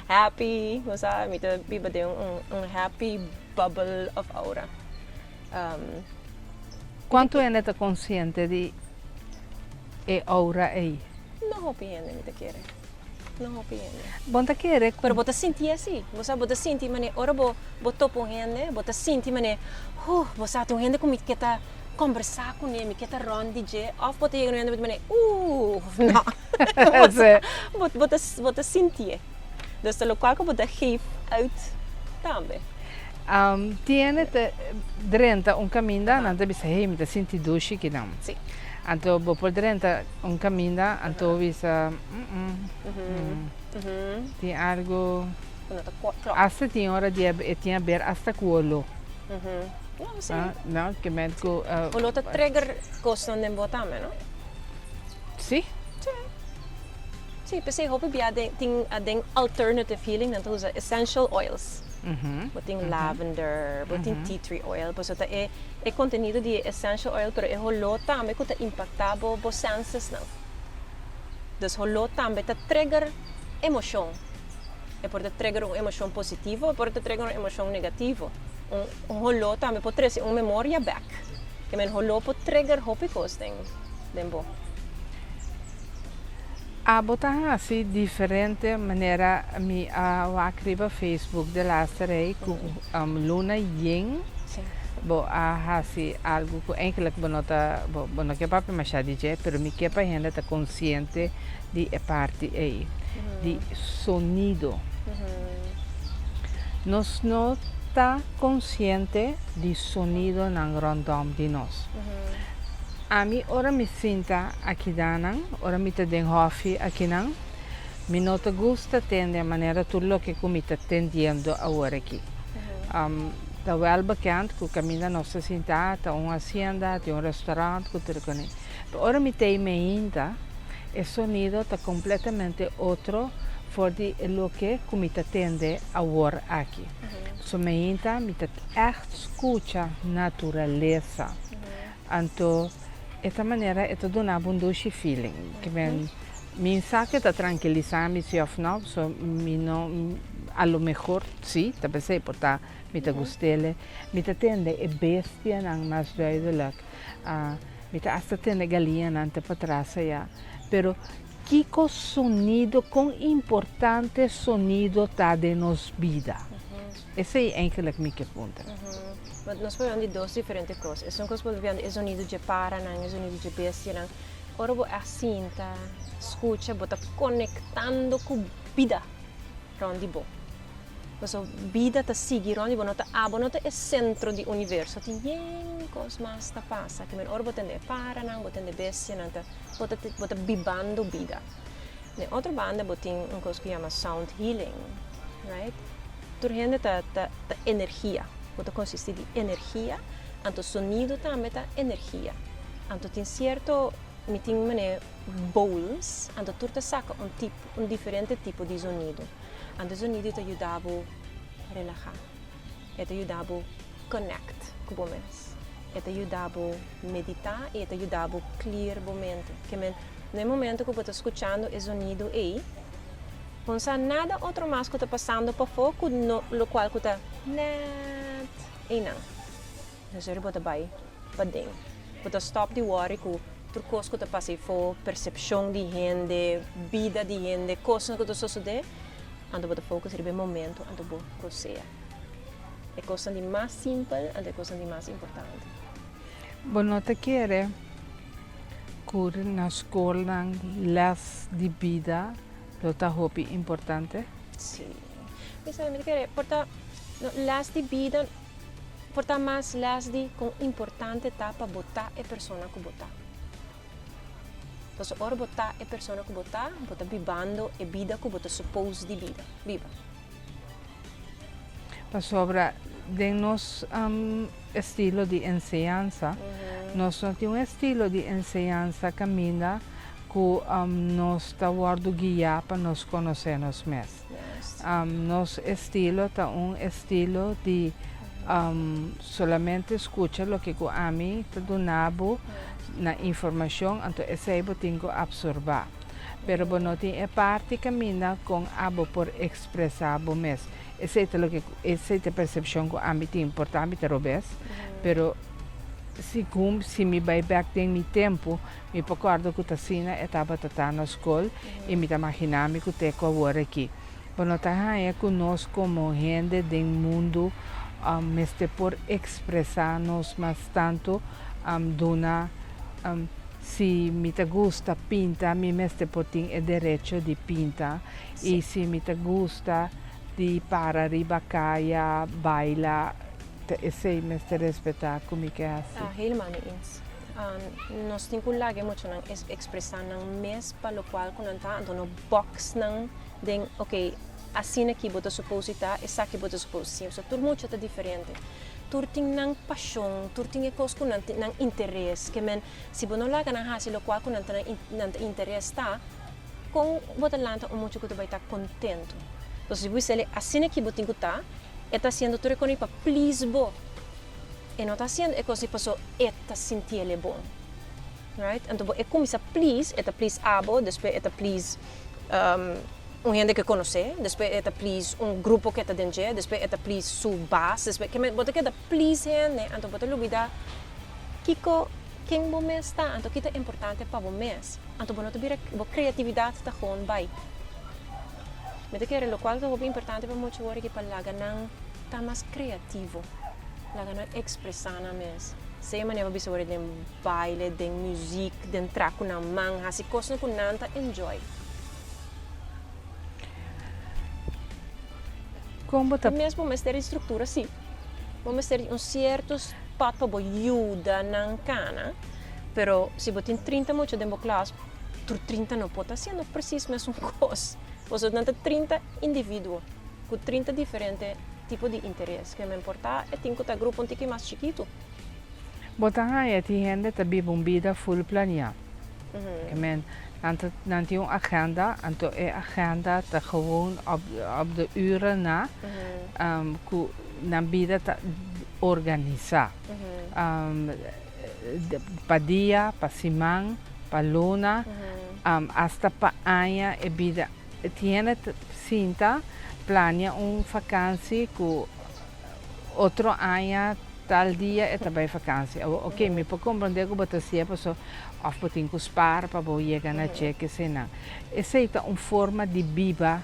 Happy, bo sa, mi ta biba den un un happy bubble of oura. Kuantu hende ta konsiente di e oura ei? No hopi hende mi ta kere. No hopi hende. Bo ta kere ku. Pero bo ta sinti asi. Bo sa bo ta sinti manera ora bo bo topa un hende bo ta sinti manera huh bo sa tin un hende ku mi ke ta kombersá kuné mi ke ta rònt di dje òf bo ta yega na un hende bo ta manera uh no bo sa bo bo ta bo ta sintié. Dus ta lokual ku bo ta geef uit tambe. Tin hende ta drenta un kaminda nan ta bisa hey mi ta sinti dushi kinan. Sí. Anto bo por drenta un kaminda anto bo bisa tin algo Ku no ta klòp. Asta tin ora di e tin haber asta ku oló. No, sí. No, ke men ku. Oló ta trigger kosnan den bo tambe, no? Sí. Sí. Sí, p'esei hopi bia den tin den alternative healing nan ta usa essential oils. Bo tin lavender, bo tin tea tree oil, pasobra ta e e contenido di e essential oil pero e holó tambe ku ta impaktá bo bo sensesnan. Dus holó tambe ta trigger emoshon. E por ta trigger un emoshon positivo, e por ta trigger un emoshon negativo. Un un holó tambe por trese un memoria bèk. Ke men holó por trigger hopi kos den den bo. Abo ta hasi diferente manera mi a wak riba Facebook de laatste rei ku luna yen bo a hasi algu ku eigenlijk bo no ta bo no ke papia masha di dje pero mi ke pa hende ta konsiente di e parti ei di sonido. Nos no ta konsiente di sonidonan rondom di nos. Ami ora mi sinta akidanan, ora mi ta den hòfi akinan, mi no ta gusta tende manera tur loke ku mi ta tendiendo awor aki. Ta wèl bekend ku kaminda nos ta sinta ta un hasienda, tin un restaurant ku tur kuné. Pero ora mi ta ei meinta, e sonido ta kompletamente otro for di e loke ku mi ta tende awor aki. So meinta mi ta ègt skucha naturalesa. Anto e ta manera e ta duna bo un dushi feeling. Ke men mi sa ke ta trankilisa mi si of no, so mi no a lo mehor si ta p'esei por ta mi ta gust'ele. Mi ta tende e bestianan mas duidelijk. Mi ta asta tende galiñanan te patras aya. Pero kiko sonido, kon importante sonido ta den nos bida? Esei eigenlijk mi ke puntra. But nos por di dos diferente kos. Esun kos por di e zonido dje paranan, e zonido dje bestianan. Ora bo a sinta, skucha, bo ta konektando ku bida rònt di bo. Pasobra bida ta sigui rònt di bo, no ta abo no ta e sentro di universo. Tin yen kos mas ta pasa. Kimen ora bo tende e paranan, bo tende bestianan, ta bo ta bo ta bibando bida. Den otro banda bo tin un kos ku yama sound healing, right? Tur hende ta ta ta energia, bo ta konsistí di energia, anto sonido tambe ta energia. Anto tin sierto, mi tin manera bowls, anto tur ta saka un tipo, un diferente tipo di zonido. Anto e zonido ta yuda bo relahá, e ta yuda bo connect ku bo mes, e ta yuda bo meditá i e ta yuda bo clear bo mente. Ke men. Na e momento ku bo ta skuchando e zonido ei, bo no sa nada otro mas ku ta pasando pafó ku no lokual ku ta nèt einan. Mesora bo ta bai paden. Bo ta stòp di wòri ku tur kos ku ta pasa eifó, persepshon di hende, bida di hende, kosnan ku ta sosodé, anto bo ta focus riba e momento anto bo rosea. E kosnan di mas simpel anto e kosnan di mas importante. Bo no ta kere ku na skolnan lès di bida lo ta hopi importante? Sí. Mi sa, mi ta kere por ta lès di bida por ta mas lès di kon importante ta pa bo ta e persona ku bo ta. Pasobra ora bo ta e persona ku bo ta, bo ta bibando e bida ku bo ta suppose di bida, biba. Pasobra den nos estilo di enseñansa, nos no tin un estilo di enseñansa kaminda ku nos ta wòrdu guiá pa nos konosé nos mes. Nos estilo ta un estilo di solamente skucha loke ku ami ta duna bo na informashon, anto esei bo tin ku apsorbá. Pero bo no tin e parti kaminda kon abo por ekspresá bo mes. Esei ta loke esei ta e persepshon ku ami tin. Por ta mi ta robes, pero segun si mi bai bèk den mi tempu, mi por kòrda ku ta asina e tabata ta na skol i mi ta maginá mi ku te ku awor aki. Bo no ta haña ku nos komo hende den mundu mester por ekspresá nos mas tantu, duna Si mi ta gusta pinta, mi mester por tin e derecho di pinta. I si mi ta gusta di para riba kaya, baila, ta esei mester respetá ku mi ke hasi. Helemaal mee eens. Nos tin ku laga e muchanan ekspresá nan mes pa lokual ku nan ta, anto no box nan den, ok, asina ki bo ta supos di ta, esaki bo ta supos di si. Tur mucha ta diferente. Tur tin nan pashon, tur tin e kos ku nan tin nan interes. Ke men, si bo no laga nan hasi lokual ku nan ta nan ta interes ta, kon bo ta lanta un mucha ku ta bai ta kontentu? Entonces si bo bisa el'e asina ki bo tin ku ta, e ta hasiendo tur e kos pa please bo. E no ta hasiendo e kos paso e ta sinti el'e bon. Right? Anto bo e kuminsá please, e ta please abo, despues e ta please un hende ke konosé, despues e ta please un grupo ke ta den dje, despues e ta please su baas, despues ke men bo ta keda please hende, anto bo ta lubida kiko ken bo mes ta, anto ki ta importante pa bo mes, anto bo no ta bira bo kreatividat ta gewoon bai. Mi ta kere lokual ta hopi importante pa mucha wor aki pa laga nan ta mas kreativo, laga nan ekspresá nan mes, sea manera bo bisa wor den baile, den muziek, den tra ku nan man, hasi kosnan ku nan ta enjoy. Kon bo ta. Mes bo mester di struktura si. Bo mester di un sierto spot pa bo yuda nan kana, pero si bo tin 30 mucha den bo klas, tur 30 no por ta hasiendo presis mesun kos. Pasobra nan ta 30 individuo ku 30 diferente tipo di interes. Ke men por ta e tin ku ta grupo un tiki mas chikitu. Bo ta haña tin hende ta biba un bida ful planiá. Ke men, nan ta, nan tin un agenda, anto e agenda ta gewoon op, op de uren na, ku nan bida ta organisá. Pa dia, pa siman, pa luna, asta pa aña e bida. Tin hende ta sinta plania un vakansi ku otro aña tal dia e ta bai vakansi. Awor, oke, mi por komprondé ku bo ta hasié paso òf bo tin ku spar pa bo yega na dje, kesenan. Esei ta un forma di biba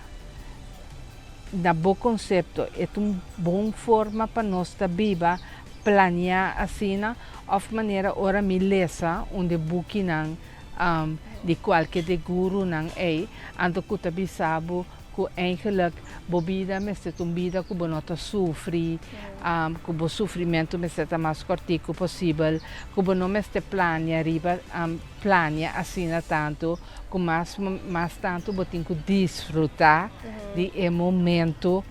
na bo konsepto. E ta un bon forma pa nos ta biba, planiá asina, òf manera ora mi lesa un di e bukinan di kualke di e gurunan ei, anto ku ta bisa bo ku eigenlijk bo bida mester ta un bida ku bo no ta sufri, ku bo sufrimentu mester ta mas kòrtiku posibel, ku bo no mester plania riba plania asina tantu, ku mas mas tantu bo tin ku disfrutá di e momentu.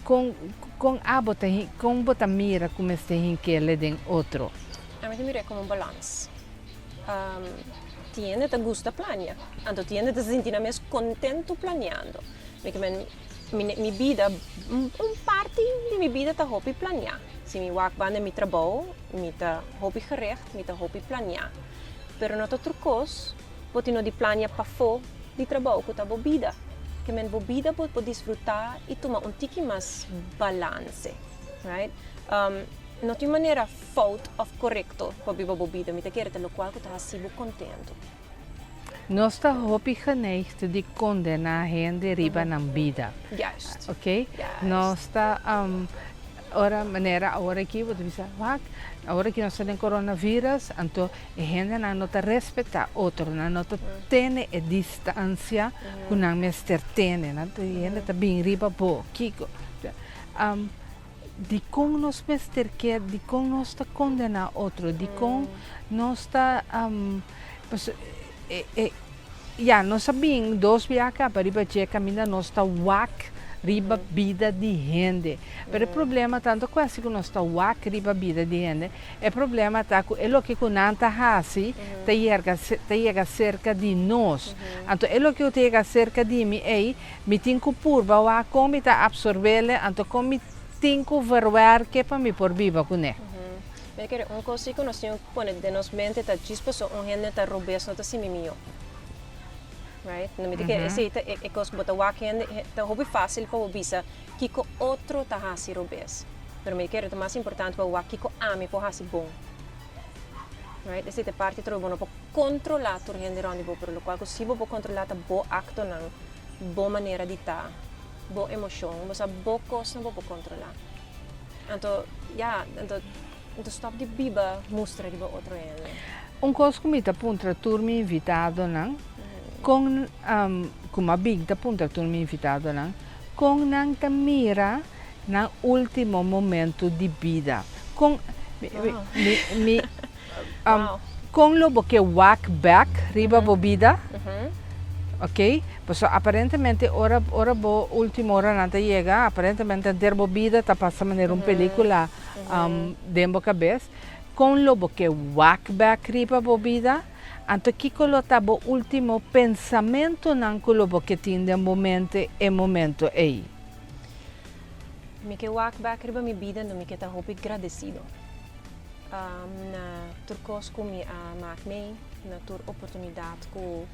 Kon kon abo ta kon bo ta mira ku mester hink'ele den otro? Ami ta mira e komo un balans. Tin hende ta gusta plania, anto tin hende ta sinti nan mes kontentu planiando. Mi ke men, mi bida, un parti di mi bida ta hopi planiá. Si mi wak banda mi trabou, mi ta hopi gericht, mi ta hopi planiá. Pero no ta tur kos. Bo tin no di plania pafó di trabou ku ta bo bida. Ke men bo bida bo por disfrutá i tuma un tiki mas balanse, right? No tin manera fout òf korekto pa biba bo bida, mi ta kere ta lokual ku ta hasi bo kontentu. Nos ta hopi geneigd di kondená hende riba nan bida. Juist. Ok? Juist. Nos ta ora manera awor aki bo ta bisa wak awor aki nos ta den coronavirus anto e hendenan no ta respetá otro, nan no ta tene e distansia ku nan mester tene, nan ta e hende ta bin riba bo, kiko? Dikon nos mester ke, dikon nos ta kondená otro, dikon nos ta ya nos a bin dos bia kaba riba dje kaminda nos ta wak riba bida di hende. Pero e problema ta no ta kuesti ku nos ta wak riba bida di hende, e problema ta ku e loke ku nan ta hasi ta yerga ta yega serka di nos. Anto e loke ku ta yega serka di mi ei Mi tin ku purba wak kon mi ta apsorb'el anto kon mi tin ku verwerk'e pa mi por biba kuné. Mi kere un kos si ku nos tin ku pone den nos mente ta djis paso un hende ta robes no ta sinti mihó. Right? No mi ta kere esei ta e kos ku bo ta wak hende ta hopi fásil pa bo bisa kiko otro ta hasi robes. Pero mi kere ta mas importante pa bo wak kiko ami por hasi bon. Right? Esei ta e parti trobe bo no por kontrolá tur hende rònt di bo, pero lokual ku si bo por kontrolá ta bo aktonan, bo manera di ta, bo emoshon, bo sa bo kosnan bo por kontrolá. Anto, ya, anto, anto stòp di biba mustra riba otro hende. Un kos ku mi ta puntra tur mi invitadonan, kon, ku mi a bin ta puntra tur mi invitadonan, kon nan ta mira nan último momento di bida? Kon, mi, mi, mi. Kon lo bo ke wak bek riba bo bida? Ok, pasobra aparentemente ora ora bo ultimo oranan ta yega, aparentemente henter bo bida ta pasa manera un pelicula den bo cabes. Kon lo bo ke wak bek riba bo bida? Anto kiko lo ta bo ultimo pensamentonan ku lo bo ke tin den bo mente e momento ei? Mi ke wak bek riba mi bida, anto mi ke ta hopi gradesido. Na tur kos ku mi a mak mei, na tur oportunidat ku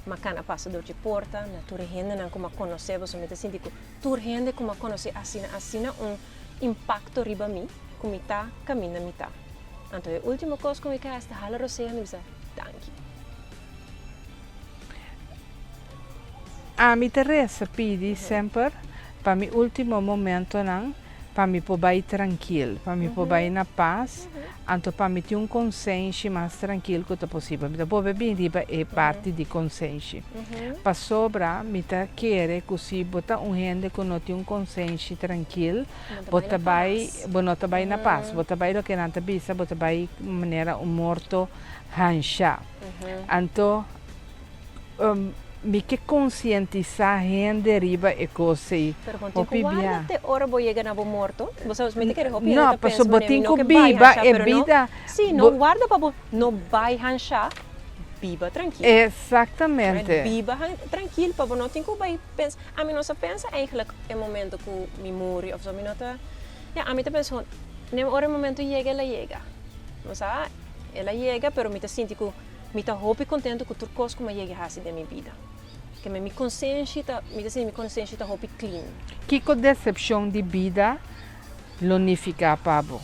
mi a kana pasa dor dje porta, na tur e hendenan ku mi a konosé, pasobra mi ta sinti ku tur hende ku mi a konosé asina asina un impakto riba mi ku mi ta kaminda mi ta. Anto e último kos ku mi ke hasi ta hala rosea mi bisa danki. Ami ta resa pidi semper pa mi último momentonan. Pa mi por bai trankil, pa mi por bai na pas, anto pa mi tin un konsenshi mas trankil ku ta posibel. Mi ta bolbe bin riba e parti di konsenshi. Pasobra mi ta kere ku si bo ta un hende ku no tin un konsenshi trankil, bo ta bai, bo no ta bai na pas. Bo ta bai loke nan ta bisa, bo ta bai manera un morto hansha. Anto. Mi ke konsientisá hende riba e kos ei. Pero bo tin ku warda te ora bo yega na bo morto. Bo sa, mi ta kere hopi hende No, ta pensa pasobra bo manera mi tin no ku ke bai biba hansha, e pero no, bida. sí, no Bo, warda pa bo no bai hansha, biba trankil. Exactamente. Right? Biba trankil pa bo no tin ku bai pensa, ami no sa pensa eigenlijk e momento ku mi muri of so, mi no ta, ya, ami ta pensa gewoon, ora e momento yega el a yega. Bo sa, el a yega, pero mi ta sinti ku. Mi ta hopi kontentu ku tur kos ku mi a yega hasi den mi bida. Ke mi mi konsenshi ta, mi ta sinti mi konsenshi ta hopi clean. Kiko desepshon di bida lo nifiká pa bo?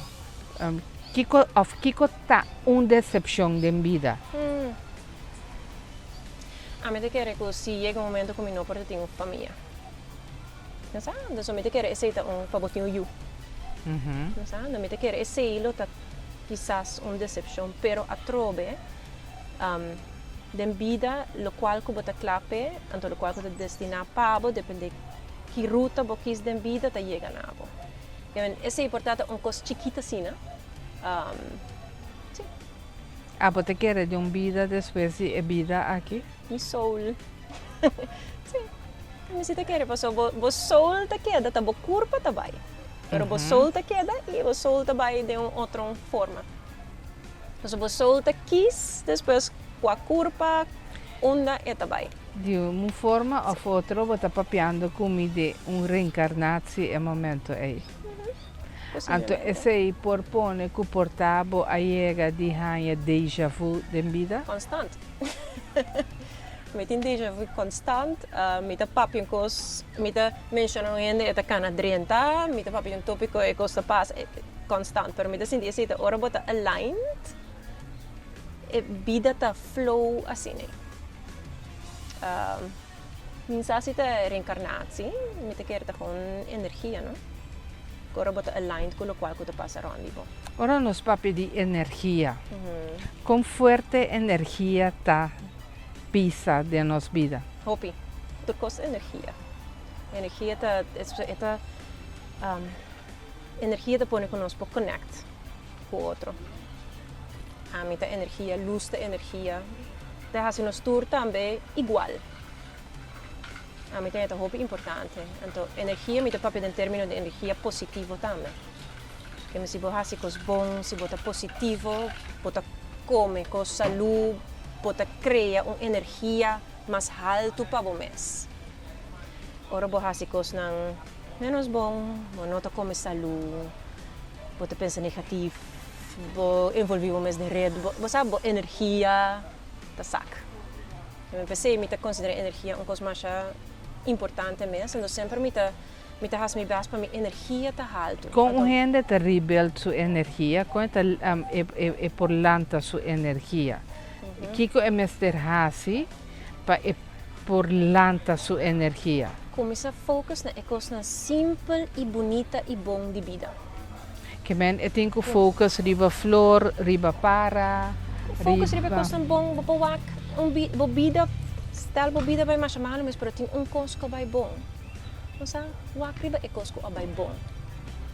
Kiko òf kiko ta un desepshon den bida? Ami ta kere ku si yega un momento ku mi no por ta tin un famia. No sa, entonces mi ta kere esei ta un pa bo tin un yu. No sa, mi ta kere esei lo ta kisas un decepcion, pero atrobe den bida locual cu bo ta cla p'e, anto locual cu ta destina pa bo, depende ki ruta bo kis den bida ta yega na bo. Esei por ta ta un cos chikito asina, si. Abo ta kere di un bida despues di e bida aki? Mi soul. Si. Mi si ta kere paso bo bo soul ta keda ta bo kurpa ta bai pero bo soul ta keda i bo soul ta bai den un otro forma paso bo soul ta kis despues kua kurpa unda e ta bai. Di un forma of otro bo ta papiando ku mi di un reinkarnatie e momento ei. Anto Posiblemente. Esei por pone ku por ta bo a yega di haña déjà vu den bida? Konstant. Mi tin déjà vu konstant. Mi ta papia un kos, mi ta menshona un hende, e ta kana drenta, mi ta papia un topiko, e kos ta pasa. Konstant. Pero mi ta sinti esei ta ora bo ta aligned, e bida ta flow asina. Mi sa si ta reencarnatie, mi ta kere ta gewoon energia, no? Ku ora bo ta aligned ku lokual ku ta pasa rond di bo. Ora nos papia di energia, kon fuerte energia ta pisa den nos bida? Hopi. Tur kos ta energia. Energia ta, e ta, energia ta pone ku nos por connect ku otro. Ami ta energia, lus ta energia. Ta hasi nos tur tambe igual. Ami ta ta hopi importante. Anto energia mi ta papia den termino di energia positivo tambe. Keme si bo hasi kos bon, si bo ta positivo, bo ta kome kos salú, bo ta krea un energia mas haltu pa bo mes. Ora bo hasi kosnan ménos bon, bo no ta kome salú, bo ta pensa negatif, bo envolví bo mes den red, bo sa bo energia ta sak. P'esei mi ta konsiderá energia un kos masha importante mes, enton semper mi ta mi ta hasi mi bèst pa mi energia ta haltu. Kon un hende ta rebuild su energia? Kon e ta e por lanta su energia? Kiko e mester hasi pa e por lanta su energia? Kuminsá focus na e kosnan simpel i bunita i bon di bida. Ke men e tin ku focus riba flor, riba para, riba. Focus riba e kosnan bon, bo por wak un bi bo bida, stel bo bida bai masha malu mes pero tin un kos ku a bai bon. Bo sa, wak riba e kos ku a bai bon.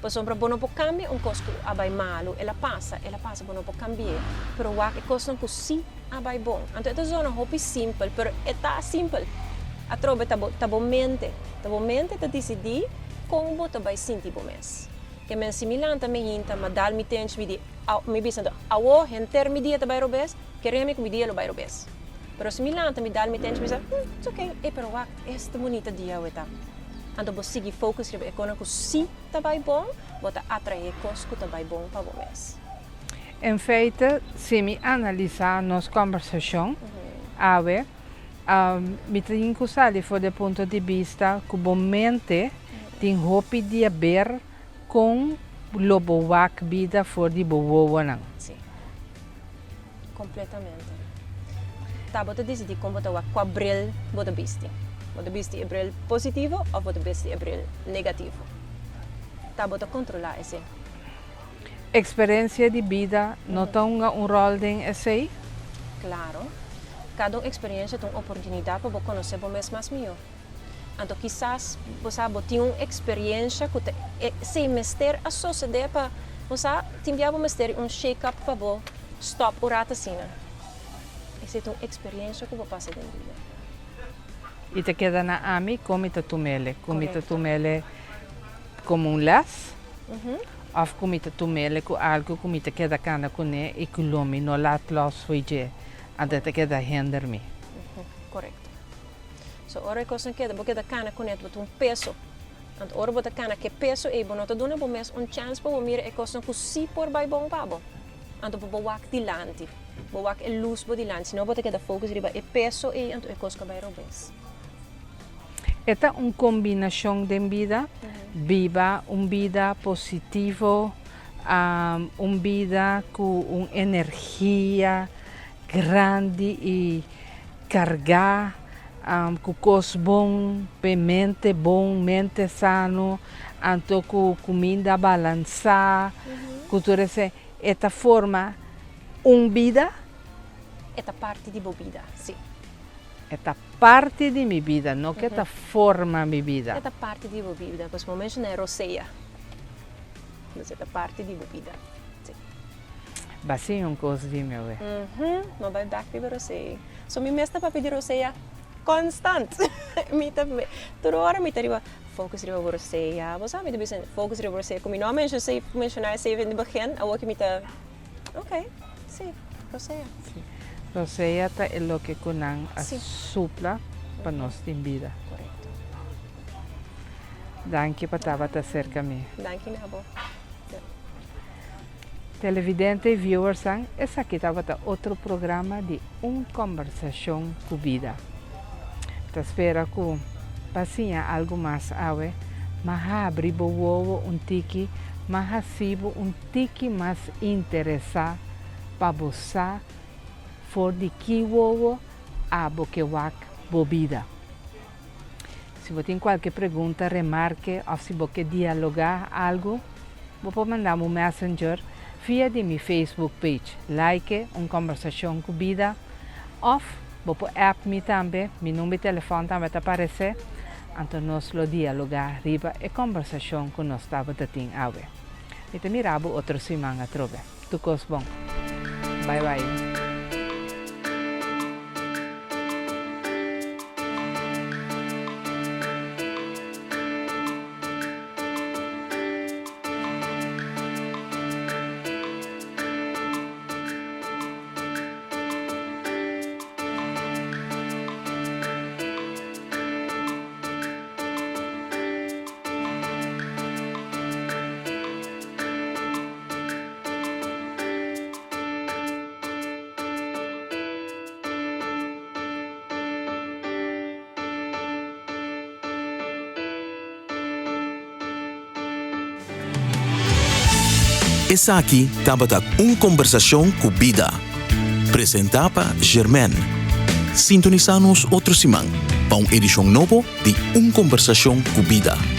Pasobra bo no por kambia un kos ku a bai malu, el a pasa, el a pasa, bo no por kambi'é. Pero wak e kosnan ku si a bai bon. Anto e ta zona hopi simpel, pero e ta simpel. Atrobe ta bo ta bo mente, ta bo mente ta disidí kon bo ta bai sinti bo mes. Ke men si mi lanta mi hinta, ma dal mi tench mi di mi bisa anto awo henter mi dia ta bai robes, kere mi ku mi dia lo bai robes. Pero si mi lanta mi dal mi tench mi bisa, hm, it's okay, e pero wak esta bunita dia awe ta. Anto bo sigui focus riba e konan ku si ta bai bon, bo ta atrae kos ku ta bai bon pa bo mes. En feite, si mi analisá nos kòmbersashon awe, mi tin ku sali for di e punto di bista ku bo mente tin hopi di haber kon lo bo wak bida for di bo wowonan. Sí. Kompletamente. Ta bo ta disidí kon bo ta wak, kua bril bo ta bisti. Bo ta bisti e bril positivo òf bo ta bisti e bril negativo. Ta bo ta kontrolá esei. Eksperensia di bida no ta hunga un ròl den esei? Klaro. Kada un eksperensia ta un oportunidat pa bo konosé bo mes mas mihó. Anto kisas bo sa bo tin un eksperensia ku ta esei mester a sosodé pa bo sa tin bia bo mester un shake up pa bo stòp un rat asina. Esei ta un eksperensia ku bo pasa den bida. I ta keda na ami kon mi ta tum'ele. Ku mi ta tum'ele komo un lès. Of ku mi ta tum'ele ku algu ku mi ta keda kana kuné i ku lo mi no lat lòs fo'i dje, anto e ta keda hender mi. Korekto. So ora e kosnan keda, bo keda kana kuné, bo ta un peso. Anto ora bo ta kana ku e peso ei, bo no ta duna bo mes un chèns pa bo mira e kosnan ku sí por bai bon pa bo. Anto pa bo wak dilanti, bo wak e lus bo dilanti, si no bo ta keda focus riba e peso ei, anto e kos ka bai robes. E ta un kombinashon den bida, biba un bida positivo, un bida ku un energia grandi i kargá ku kos bon, pe mente bon, mente sano, anto ku kuminda balansá, ku tur esei, e ta forma un bida. E ta parti di bo bida, si. E ta parti di mi bida, no ke ta forma mi bida. E ta parti di bo bida, pues bo menshoná e rosea. Dus e ta parti di bo bida, si. Ba siña un kos di mi awe. Mhm, no bai bek riba rosea. So mi mes ta papia di rosea konstant. Mi ta, tur ora mi ta riba focus riba bo rosea. Bo sa mi ta bisa focus riba bo rosea, ku mi no a menshoná esei den di begin, awor ki mi ta. Ok, si, rosea. Si, rosea ta e loke ku nan a supla pa nos tin bida. Korekto. Danki pa tabata serka mi. Danki na bo. Televidente i viewersnan, esaki tabata otro programa di Un Kombersashon ku Bida. Mi ta spera ku bo a siña algu mas awe, m'a habri bo wowo un tiki, m'a hasi bo un tiki mas interesá pa bo sa for di ki wowo abo ke wak bo bida. Si bo tin kualke pregunta, remarke òf si bo ke dialogá algu, bo por manda mi un messenger via di mi Facebook page, like Un Kombersashon ku Bida, òf bo por app mi tambe, mi number di telefòn tambe ta aparesé, anto nos lo dialogá riba e kombersashon ku nos tabata tin awe. Mi ta mira bo otro siman atrobe. Tur kos bon. Bai bai. Esaki tabata Un Kombersashon ku Bida, presentá pa Germaine. Sintonisá nos otro siman pa un edishon nobo di Un Kombersashon ku Bida.